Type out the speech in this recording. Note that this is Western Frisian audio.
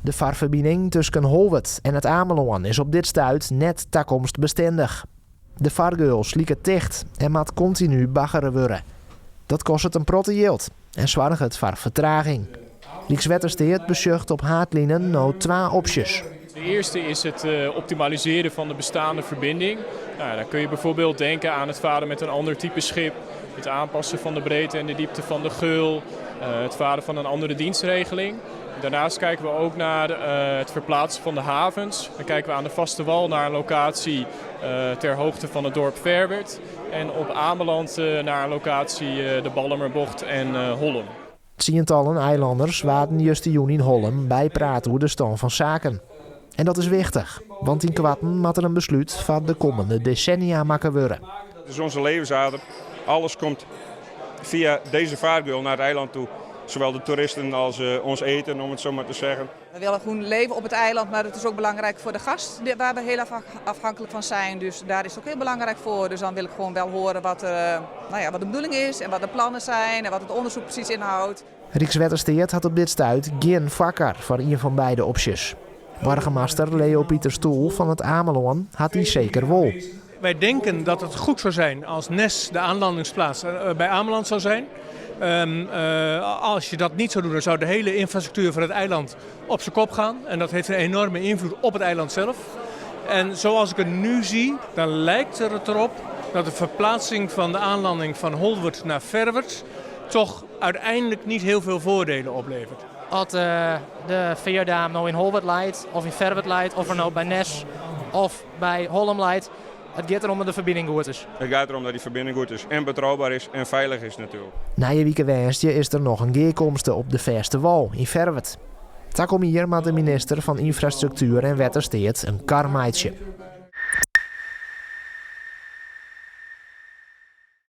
De farferbining tusken Holwert en It Amelân is op dit stuit net takomstbestindich. De fargeul sliket ticht en moat kontinu baggere wurde. Dat kostet in protte jild en soarget foar fertraging. Rykswettersteat besjocht op haadlinen no twa opsjes. De eerste is het optimaliseren van de bestaande verbinding. Nou, dan kun je bijvoorbeeld denken aan het varen met een ander type schip, het aanpassen van de breedte en de diepte van de geul, het varen van een andere dienstregeling. Daarnaast kijken we ook naar het verplaatsen van de havens. Dan kijken we aan de vaste wal naar een locatie ter hoogte van het dorp Ferwert. En op Ameland naar een locatie de Ballumerbocht en Hollum. Tsientallen eilanners waarden justerjûn yn Hollum bypraat oer de stân fan saken. En dat is wichtich, want ynkoarten moat der in beslút foar de kommende desennia makke wurde. Het is onze levensader. Alles komt via deze vaargeul naar het eiland toe. Zowel de toeristen als ons eten, om het zo maar te zeggen. We willen gewoon leven op het eiland, maar het is ook belangrijk voor de gast waar we heel afhankelijk van zijn. Dus daar is het ook heel belangrijk voor. Dus dan wil ik gewoon wel horen nou ja, wat de bedoeling is en wat de plannen zijn en wat het onderzoek precies inhoudt. Rykswettersteat hat op dit stuit gjin foarkar foar ien fan beide opsjes. Boargemaster Leo Pieter Stoel fan It Amelân hat dy seker wol. Wij denken dat het goed zou zijn als Nes de aanlandingsplaats bij Ameland zou zijn. Als je dat niet zou doen, dan zou de hele infrastructuur van het eiland op zijn kop gaan. En dat heeft een enorme invloed op het eiland zelf. En zoals ik het nu zie, dan lijkt het erop dat de verplaatsing van de aanlanding van Holwert naar Ferwert toch uiteindelijk niet heel veel voordelen oplevert. As de feardaam no yn Holwert leit, of yn Ferwert leit, of er no by Nes of by Hollum leit, it giet derom dat de ferbining goed is. Het gaat erom dat die verbinding goed is en betrouwbaar is en veilig is natuurlijk. Nije wike woansdei is der noch in gearkomste op de fêste wal yn Ferwert. Takom jier moat de minister fan Ynfrastruktuer en Wettersteat in kar meitsje.